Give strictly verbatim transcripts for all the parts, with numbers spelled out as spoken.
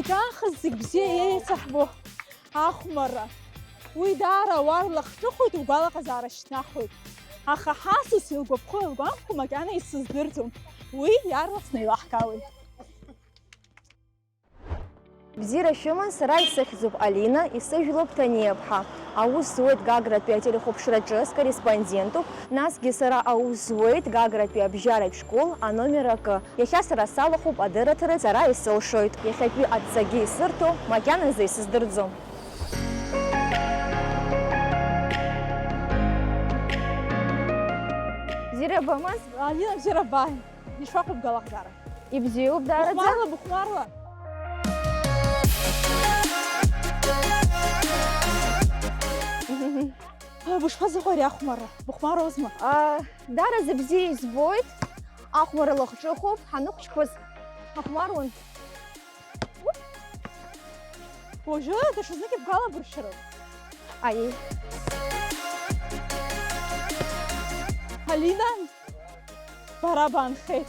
Иаахыс зегь бзиа еицаҳбо ахәмарра. Уи даара уа рлахҿыхуеит, угәалаҟазаара шьҭнахуеит. Аха ҳасас илгәаԥхо-илгәамԥхо макьана исыздырӡом. Уи иаарласны еилаҳкаауеит. Бзиара шәыман, сара исыхьӡуп Алина, исыжәлоуп Ҭаниаԥҳа. Аус зуеит Гагратәи ателехәаԥшраҿы, скорреспондентуп, насгьы сара аус зуеит Гагратәи абжьаратә школ аномер акы. Иахьа сара салахәуп адырраҭара, сара исылшоит. Иахьатәи адҵагьы исырҭо макьаназы исыздырӡом. Бзиара бымаз? Алина, бзиара бааит. Ишԥаҟоу бгәалаҟазаара? Ибзиоуп, даараӡа. Быхәмарла, быхәмарла. Бышԥазыҟоу ари ахәмарра? Быхәмаруазма? А, даараӡа бзиа избоит. Ахәмарра лахҿыхуп, ҳаныхәыҷқәаз ҳахәмаруан. Уажәы даҽазнык ибгәалабыршәароуп. Аиеи. Алина, бара баанхеит.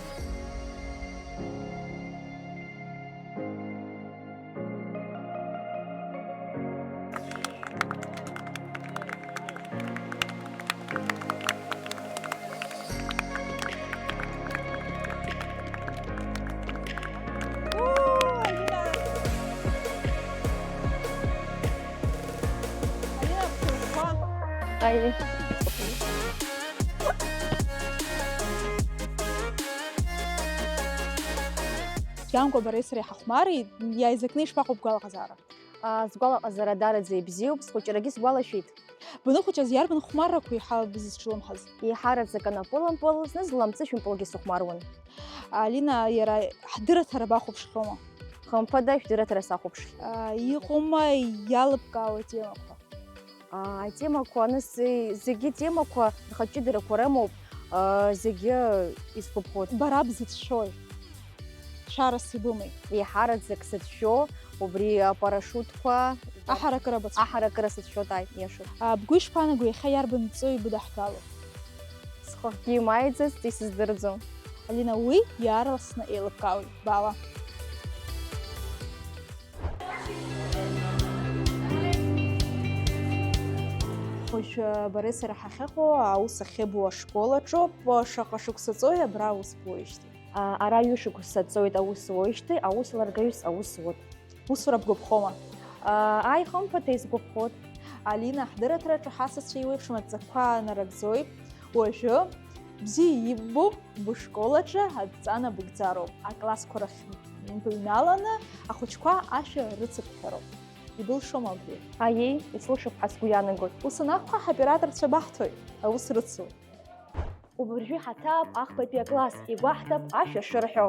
Аиеи. Иамкәа бареи сареи ҳахәмари, иааизакны ишԥаҟоу бгәалаҟазаара? Аа, сгәалаҟазаара даараӡа ибзиоуп, схәыҷрагьы сгәалашәеит. Баныхәыҷыз иарбан хәмаррақәа еиҳа бызҿлымҳаз? Еиҳараӡак анапылампыл, зны-зынла амҵышәымпылгьы сыхәмаруан. Алина, иара ҳдырраҭара бахәаԥшхьоума? Хымԥада, шәдырраҭара сахәаԥшхьеит. Аа, иҟоума иалыбкаауа темақәа? Аа, атемақәа, нас, зегьы темақәа рхатә ҷыдарақәа рымоуп, аа, зегьы исгәаԥхоит. Бара бзыцәшәои? Шәарас ибымеи? Еиҳараӡак сыцәшәо, убри апарашутқәа. Аҳаракыра бацәшәо? Аҳаракыра сыцәшәоит, ааи, иашоуп. А, бгәы ишԥаанаго, иахьа иарбан ҵои быдаҳгало? Схахьгьы имааиӡацт, исыздырӡом. Алина, уи иаарласны еилыбкаауеит, баала. Уажә, а, бареи сареи ҳахьыҟоу аус ахьыбу ашкол аҿоуп. Шаҟа шықәса ҵои абра аус буеижьҭеи? А, ара ҩышықәса ҵоит аус уеижьҭеи, аус ларгаҩыс аус зуеит. Усура бгәаԥхома? А, ааи, хымԥада, исгәаԥхоит. Алина, ҳдырраҭараҿы ҳасасцәа еиуеиԥшым адҵақәа нарыгӡоит. Уажәы бзиа иббо бышкол аҿы адҵа набыгӡароуп. Аклассқәа рахь быҩналаны ахәыҷқәа ашәа рыцыбҳәароуп. Ибылшома абри? Аиеи, исылшап ҳәа сгәы иаанагоит. Ус анакәха, ҳоператорцәа баҳҭоит, аус рыцу. Убыржәы иҳаҭап ахԥатәи акласс, игәаҳҭап ашәа шырҳәо.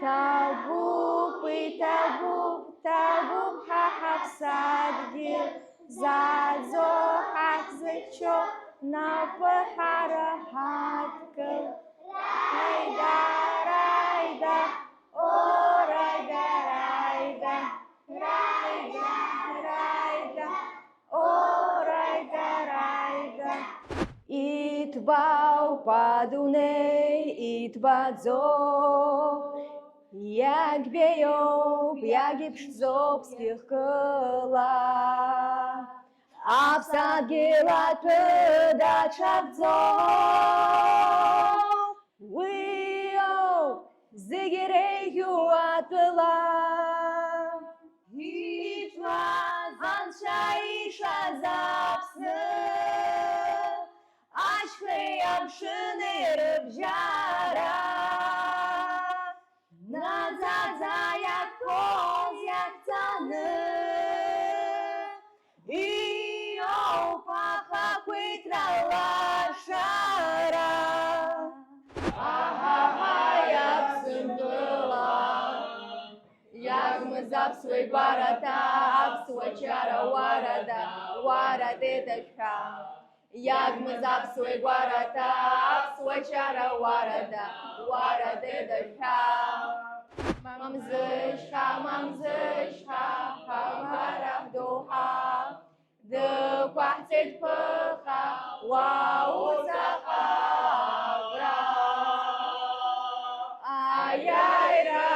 Ҭабуп, иҭабуп, ҭабуп ҳа ҳаԥсадгьыл, заӡо ҳахьзыччо, напы ҳара ҳадкыл. Раида, раида, о, раида, раида, раида, раида. О, раида, раида. Иҭбаауп адунеи, иҭбаӡом, иагьбеиоуп, иагьыԥшӡоуп зқьы-хкыла. Аԥсадгьыл атәы даҽакӡоуп. Уиоуп зегь иреиӷьу атәыла. Иҵуаз Анцәа ишаз Аԥсны, ашьхеи амшыни рыбжьара, наӡаӡа иаԥхоз иахьӡаны. Иоуп ахақәиҭра лашара. Аҳаҳаи, Аԥсынтәыла! Иагмыз аԥсуа игәараҭа, аԥсуа чара уарада, уарадеит ашәа. Иагмыз аԥсуа игәараҭа, аԥсуа чара уарада, уарадеит ашәа. Мамзышьха, Мамзышьха, ҳабара ҳдоуҳа, дықәаҳҵеит ԥыхха, уа уҵаҟа аӷа. Аиааира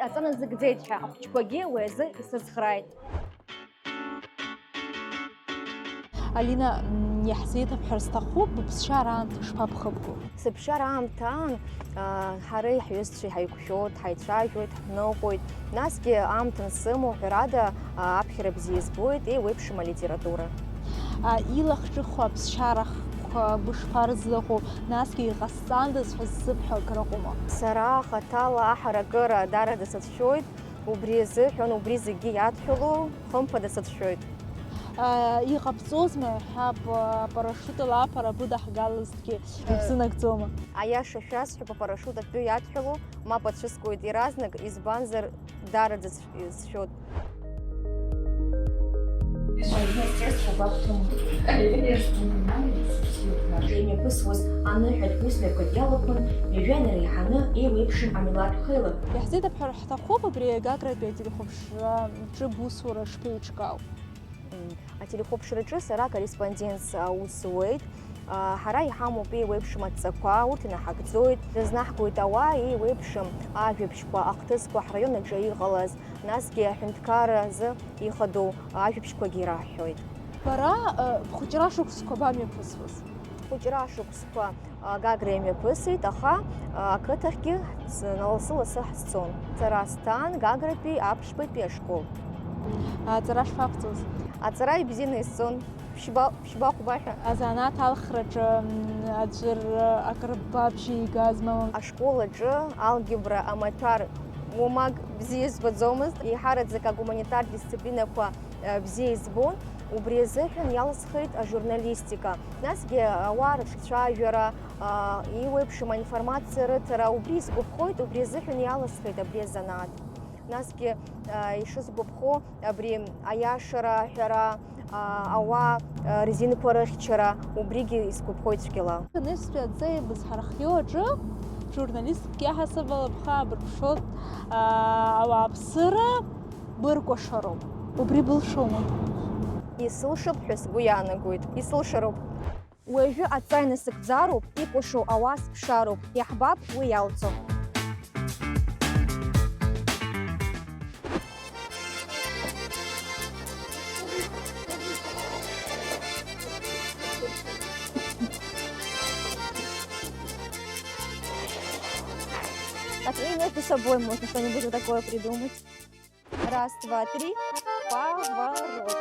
Аҵа назыгӡеит ҳәа ахәыҷқәагьы уи азы исыцхрааит. Алина, м, иаҳзеиҭабҳәар сҭахуп, быԥсшьара аамҭа шԥабхыбго? Сыԥсшьара аамҭа аан, а, ҳареи ҳҩызцәеи ҳаиқәшәоит, ҳаицәажәоит, ҳныҟәоит. Насгьы аамҭа ансымоу, ҳәарада, а, аԥхьара бзиа избоит, еиуеиԥшым алитература. А, илахҿыху аԥсшьара хкқәа бышԥарзыҟоу, насгьы иҟасҵандаз ҳәа ззыбҳәо акрыҟоума? Сара хаҭала аҳаракыра даараӡа сацәшәоит. Убри азыҳәан, убри зегьы иадҳәалоу, хымԥада сацәшәоит. А, иҟабҵозма, иаҳҳәап, апарашиут ала аԥара быдаҳгалазҭгьы, ибзынагӡома? Аиаша шәасҳәап, апарашиут атәы иадҳәалоу мап ацәыскуеит иаразнак, избанзар, даараӡа сшәоит. Имҩаԥысуаз аныҳәатә усмҩаԥгатә иалахәын, ҩажәа инареиҳаны еиуеиԥшым амилаҭ хеилак. Иаҳзеиҭабҳәар ҳҭахуп абри агагратәи ателехәаԥшраҿы бусура шԥеиҿкаау? М, ателехәаԥшраҿы сара корреспондентс аус зуеит. А, ҳара иҳамоуп еиуеиԥшым адҵақәа, урҭ инаҳагӡоит, рызнаҳгоит ауаа еиуеиԥшым ажәабжьқәа, ахҭысқәа ҳраион аҿы иҟалаз, насгьы аҳәынҭқарра азы ихадоу ажәабжьқәагьы ираҳҳәоит. Бара, э, бхәыҷра шықәсқәа бамҩаԥысуаз? Бхәыҷра шықәсқәа, а, Гагра имҩаԥысит, аха, а, ақыҭахьгьы ц-, лассы-лассы ҳцон. Сара сцан Гагратәи аԥшьбатәи ашкол. Аҵара шԥаҟаҵоз? Аҵара ибзианы исҵон. Ԥшьба-, ԥшьба-хәба ҳәа. Азанааҭ алхраҿы, м, аӡәыр, э, акрыба бжьы игазма? Ашкол аҿы алгебра амаҭәар уамак бзиа избаӡомызт, еиҳараӡак агуманитар дисциплинақәа, э, бзиа избон, убри азыҳәан иалысхит ажурналистика. Насгьы ауаа рыҿцәажәара, а, еиуеиԥшым аинформациа рыҭара, убри исгәаԥхоит, убри азыҳәан иалысхит абри азанааҭ. Насгьы, а, ишысгәаԥхо, абри аиашара аҳәара, а, ауаа, а, рзинқәа рыхьчара, убригьы исгәаԥхоит цәгьала. Нырцәтәи аҵеи бызҳархиоу аҿы журналисткк иаҳасаб ала бхы аабырԥшуа, а, ауааԥсыра быркәашароуп. Убри былшома? Исылшап ҳәа сгәы иаанагоит. Исылшароуп. Уажәы аҵа инасыгӡароуп, икәашоу ауаа сԥшаароуп, иаҳбап уи иалҵуа. Так, и между собой можно что-нибудь вот такое придумать. Раз, два, три, поворот.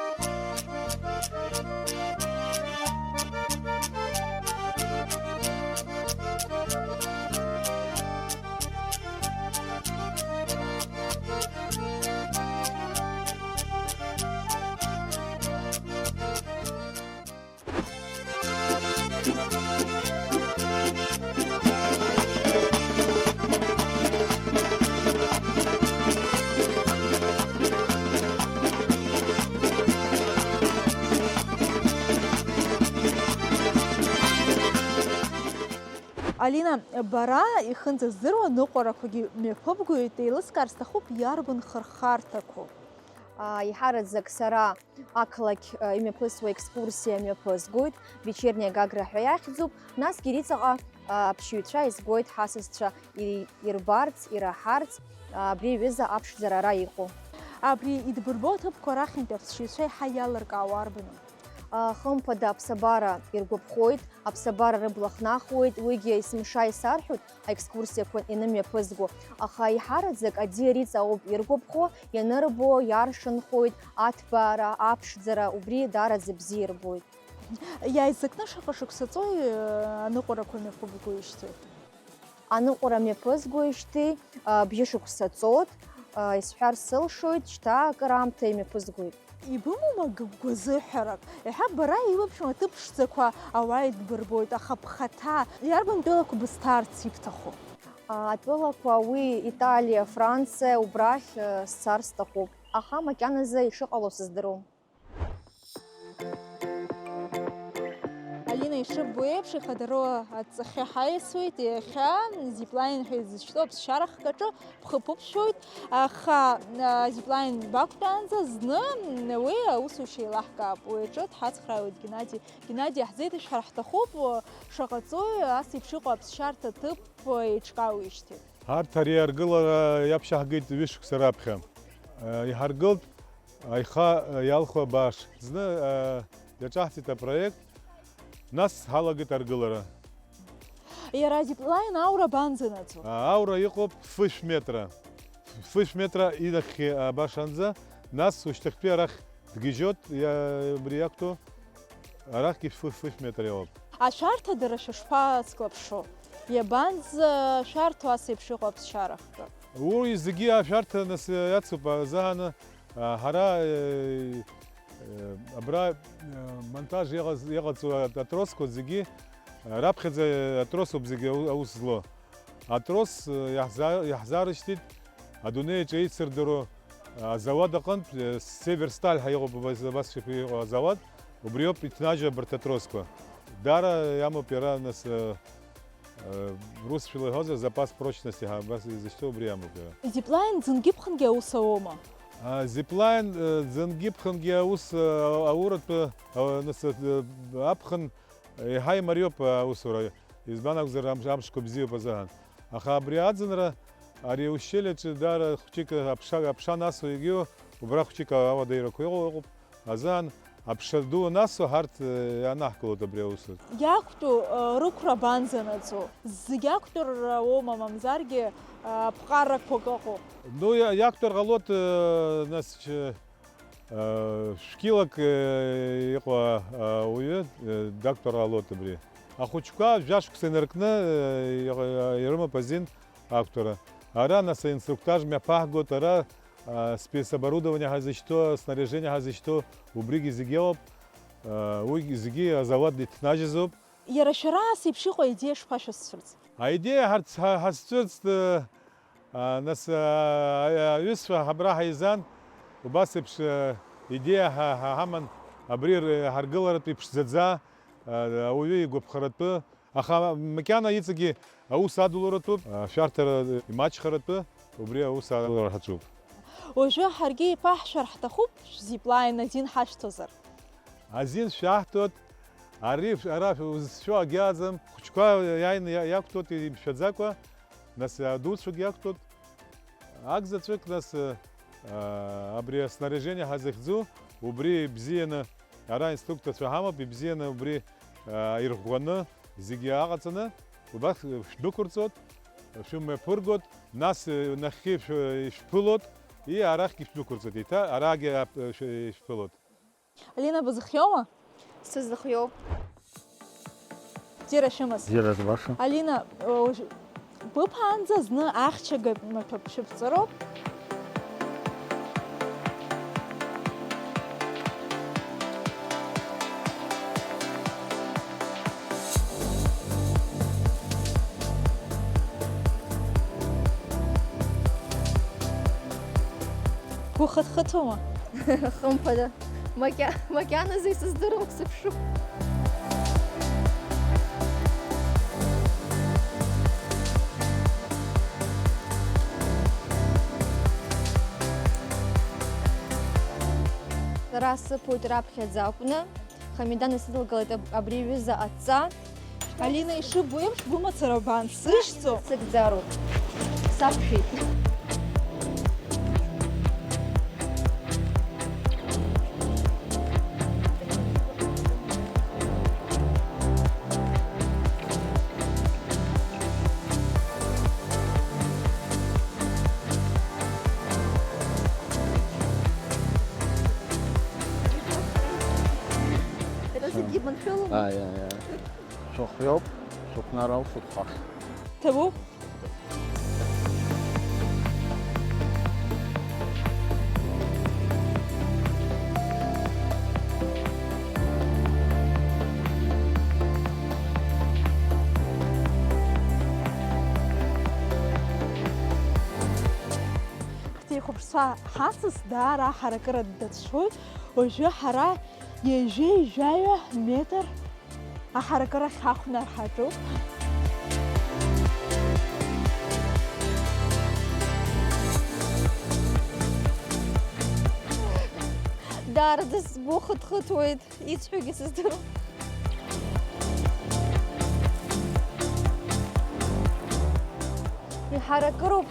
Алина, бара ихынӡаздыруа ныҟәарақәагьы мҩаԥыбгоит, еилыскаар сҭахуп, иарбан хырхарҭақәоу? А, еиҳараӡак сара ақалақь, а, имҩаԥысуа екскурсиа мҩаԥызгоит, Вечерняя Гагра ҳәа иахьӡуп, насгьы иҵаҟа, а, аԥшьаҩцәа изгоит ҳасасцәа ири-, ирбарц, ираҳарц, а, абри аҩыза аԥшӡара ара иҟоу. Абри идбырбо аҭыԥқәа рахьынтә аԥшьаҩцәа еиҳа иалыркаауа арбану? А, хымԥада аԥсабара иргәаԥхоит, аԥсабара рыбла хнахуеит, уигьы есымша исарҳәоит, аекскурсиақәа ианымҩаԥызго, аха еиҳараӡак аӡиа риҵа ауп иргәаԥхо, ианырбо, иаршанхоит, аҭбаара, аԥшӡара, убри даараӡа бзиа ирбоит. Иааизакны шаҟа шықәса ҵуеи, э, аныҟәарақәа мҩаԥыбгоижьҭеи? Аныҟәара мҩаԥызгоижьҭеи, а, бжьышықәса ҵуеит, а, исҳәар сылшоит, шьҭа акыр аамҭа имҩаԥызгоит. Ибымоума г-, гәазыҳәарак? Еиҳа бара илыбшәым аҭыԥ ԥшӡақәа ауаа идбырбоит, аха бхаҭа иарбан тәылақәа бызҭаарц ибҭаху? А, атәылақәа уи Италиа, Франциа, убрахь, э, сцар сҭахуп, аха макьаназы ишыҟало сыздыруам. Алина ишыббо еиԥш, ихадароу аҵахьы ҳаиасуеит, иахьа зиплайн ҳәа изышьҭоу аԥсшьара хкаҿы бхы ԥыбшәоит, аха, а, зиплайн бақәтәаанӡа зны уи аусушьа еилаҳкаап, уи аҿы дҳацхраауеит Геннади. Геннади, иаҳзеиҭашәҳәар ҳҭахуп, шаҟа ҵуеи ас еиԥш иҟоу аԥсшьарҭа ҭыԥ еиҿкаауижьҭеи? Арҭ ари аргылара иаԥшьаҳгеит ҩышықәса раԥхьа. Иҳаргылт аиха иалху абааш. Зны иаҿаҳҵеит апроект, нас ҳалагеит аргылара. Иара азиплайн аура абанӡанаӡо? Аура иҟоуп фышә метра. Фышә метра инахьхьи абашанӡа, нас ушьҭахьтәи арахь дгьежьуеит, иа-, убри иақәтәоу, арахьгьы фы-, фышә метра иауп. Ашәарҭадарашәа шԥацклаԥшо? Иабанӡашәарҭоу ас еиԥш иҟоу аԥсшьарахкы? Уи зегьы ашәарҭа нас иацуп азыҳәан, а, ҳара, э, э, абра, э, монтаж иҟаз-, иҟаҵоу атросқәа зегьы, э, раԥхьаӡа атросуп зегьы ау-, аус злоу. Атрос, э, иаҳза-, иаҳзаарышьҭит адунеи аҿы еицырдыруа, э, азауад аҟынтә, э, Северсталь ҳәа иҟоуп, абас, абас шәа-, иҟоу азауад, убриоуп иҭнажьу абарҭ атросқәа. Даара иамоуп иара, нас, э, э, русшәала иҳәозар, запас прочности ҳәа абас изышьҭоу убри иамоуп иара. Зиплайн ӡынгьы-ԥхынгьы аус ауоума? А, зиплайн, э, ӡынгьы-ԥхынгьы аус, э, ауратәы, э, нас, э, аԥхын еиҳа имариоуп аусура, избан акәзар, амш-, амшқәа бзиоуп азыҳәан. Аха абри аӡынра, ари аушьшьылиаҿы даара хәҷык аԥша, аԥша насуа егьиу, убра хәҷык ауадаҩрақәа иҟоу ыҟоуп. Азыҳәан аԥша ду насуа ҳарҭ, э, иаанаҳкылоит абри аусура. Иақәтәоу, э, рықәра абанӡанаӡо? Зегь ақәтәарра уоума, мамзаргьы, э, ԥҟарақәак ыҟоу? Ну, иа-, иақәтәар ҟалоит, э, нас, ч-, Шәқьылак, э, иҟоу, э, ауаҩы, э, дақәтәар ҟалоит абри. Ахәыҷқәа жәашықәса инаркны, э, иҟ-, ирымоуп азин ақәтәара. Ара, нас, аинструктаж мҩаԥаҳгоит, ара, а, спецоборудование ҳазышьҭоу, аснаряжение ҳазышьҭоу, убригьы зегьы ыҟоуп. Э, уигьы зегьы азауад иҭнажьызоуп. Иара шәара ас еиԥш иҟоу аидеиа шԥашәызцәырҵ? Аидеиа ҳарц-, ҳа-, ҳазцәырҵт, э, А, нас, а, а, аҩызцәа ҳабра ҳаизан, убас еиԥш, а, идеиа ҳа-, ҳа-, ҳаман, абри р-, ҳаргыларатә иԥшӡаӡа, а, ауаҩы игәаԥхаратәы, аха макьана иҵегьы аус адуларатәуп, а, ашәарҭара имаҷхаратәы, убри аус адулара ҳаҿуп. Уажәы ҳаргьы иԥаҳшәар ҳҭахуп, шәзиплаин азин ҳашәҭозар. Азин шәаҳҭоит, ари ф-, ара ф-, узшәо агьааӡам, хәыҷқәа иааины иа-, иақәтәоит имшәаӡакәа, нас адуцәагь иақәтәоит. Акзаҵәык, нас, э, абри аснаряжение ҳазыхьӡу, убри ибзианы, ара инструкторцәа ҳамоуп, ибзианы убри, э, ирӷәӷәаны, зегьы аҟаҵаны, убас шәдәықәырҵоит, шәымҩаԥыргоит, нас, э, нахьхьи шә-, ишәԥылоит, и арахьгьы шәдәықәырҵоит, еиҭа арагьы ап-, шә-, ишәԥылоит. Алина, бызхиоума? Сызхиоуп. Бзиара шәымаз. Бзиара збаша. Алина, уажә быԥаанӡа зны ахьчага маҭәа бшәыԥҵәароуп. Бухыҭхыҭуама? Хымԥада. Макьа-, макьаназы исыздыруам сыԥшуп. Сара сыԥоит раԥхьаӡа акәны. Хамидан исыдылгалеит аб-, абри аҩыза адҵа. Алина, ишыббо еиԥш, бымацара бан сышҵо. Сыгӡароуп. Сақәшәеит. Ара зегьы маншәалоуп. Ааи, ааи, ааи. Сыхиоуп, сықәнароуп, сықәхашт. Ҭабуп. Ҳҭеихәаԥшцәа ҳасас даара аҳаракыра дацәшәоит. Уажәы ҳара ҩажәи жәаҩа метр аҳаракырахь ҳахәнар ҳаҿуп. Даараӡа сгәы хыҭхыҭуеит, исҳәогьы сыздыруам. Иҳаракыроуп,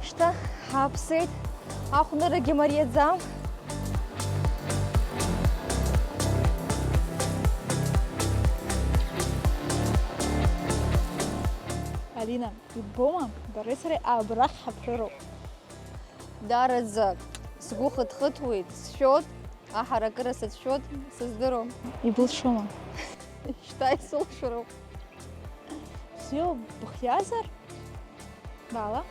шьҭа ҳааԥсеит, ахәнырагьы мариаӡам. Алина, иббома, бареи сареи абрахь ҳаԥрыроуп. Даараӡа сгәы хыҭхыҭуеит, сшәоит, аҳаракыра сацәшәоит, сыздыруам. Ибылшома? Шьҭа исылшароуп. Бзиоуп, быхиазар? Баала.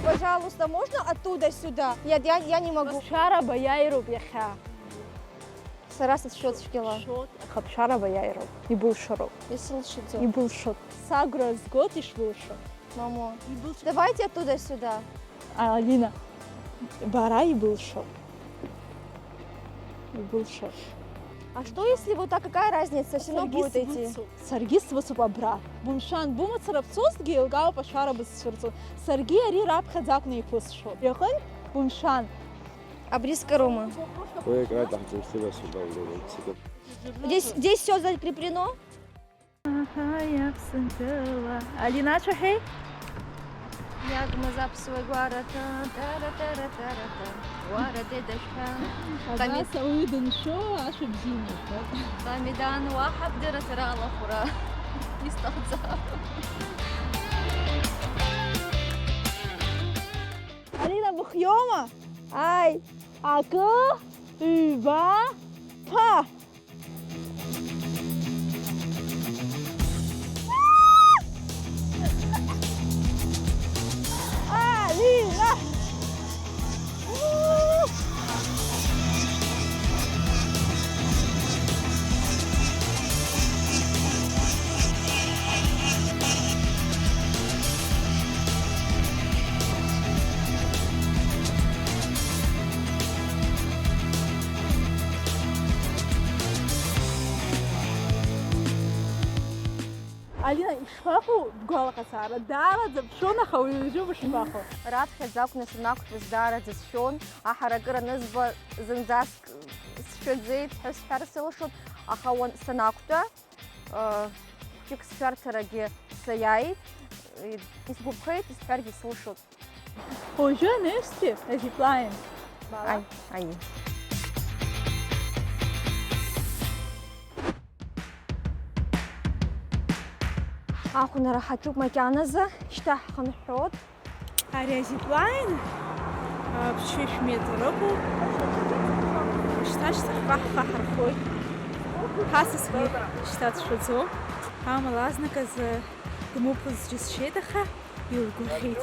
Пожалуйста, можно оттуда сюда? Я, я, я не могу. Бызшәара баиааироуп иахьа. Сара сацәшәо цәгьала. Шот, аха бшәара баиааироуп. Ибылшароуп. Исылшаӡом. Ибылшоит. Сагәра згоит ишбылшо. Мамо. Ибылшо. Давайте оттуда сюда. Алина, бара ибылшо. Ибылшо. А что если вот так, какая разница? Всё равно будет идти. Саргьы сбыцуп абра. Бымшәан, бымацара бцозҭгьы еилкаауп ашәара бызцәырҵуа. Саргьы ари раԥхьаӡа акәны иԥысшәо. Иҟынтә, бымшәан. Абри скарома? Уи акра даҳзымсыла субаулоуп. Здесь, здесь всё закреплено? Аҳа, иаԥсынтәыла. Алина, ацәаҳәеи? Иагмыз аԥсуа гәараҭа, тара-тара-тара-та, уара дедашәа. Абас ауаҩы дыншәо ашәа бзианы иббоит. Камидан, уаҳа бдырраҭара алахәра исҭахӡам. Алина, быхиоума? Ааи. Акы, ҩба, ԥа! Алина! Алина, ишԥаҟоу бгәалаҟазаара? Даараӡа бшәон, аха уи уажәы бышԥаҟоу? Раԥхьаӡа акәны санақәтәаз даараӡа сшәон, аҳаракыра анызба зынӡаск сшәаӡеит ҳәа сҳәар сылшоит, аха уан-, санақәтәа, Хәҷык сшәарҭарагьы саиааит, исгәаԥхеит, исҳәаргьы сылшоит. Уажәы анаҩстәи азиплайн. Аи, аи. Ахәнара ҳаҿуп макьаназы, шьҭа ҳхынҳәуеит. Ари азиплайн, а, ԥшьышә метр ыҟоуп. Шьҭа шьҭахьҟа ҳхы ҳархоит. Ҳасасгьы шьҭа дшәаӡом. Амала азныказы дмыԥоз џьысшьеит, аха илгәаӷьит.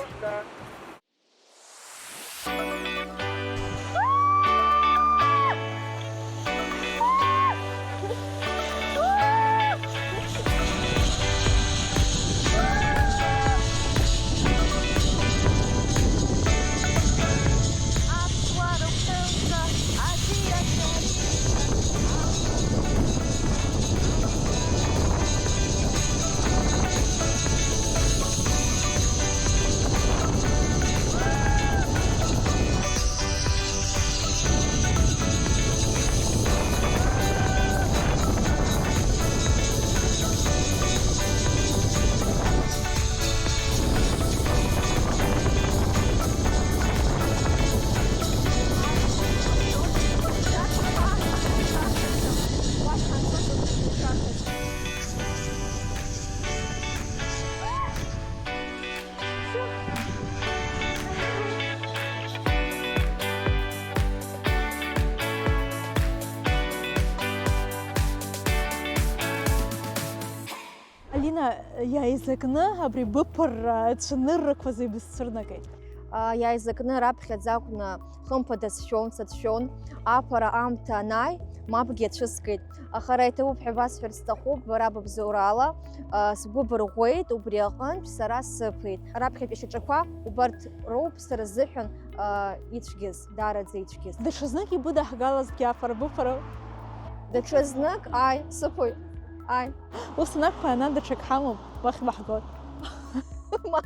Алина, иааизакны абри быԥырра цәаныррақәа зегь бызцәырнагеит. А, иааизакны раԥхьаӡа акәны хымԥада сшәон, сацәшәон. Аԥара аамҭа анааи, мапгьы ацәыскит. Аха ара иҭабуп ҳәа басҳәарц сҭахуп, бара быбзоурала, а, сгәы бырӷәӷәеит, убри аҟынтә сара сыԥеит. Раԥхьатәи шьаҿақәа убарҭ роуп сара сзыҳәан, а, ицәгьаз, даараӡа ицәгьаз. Даҽазнык ибыдаҳгалазҭгьы афара-быфара? Даҽазнык, ааи, сыԥоит, ааи. Ус анакәха, ана даҽак ҳамоуп, уахь баҳгоит. Мап.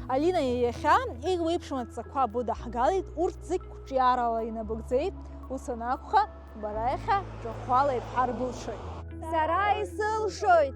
Алина, иахьа еиуеиԥшым адҵақәа быдаҳгалеит, урҭ зегь қәҿиарала инабыгӡеит. Ус анакәха, бара иахьа ҿахәала ибҳарбылшоит. Сара исылшоит!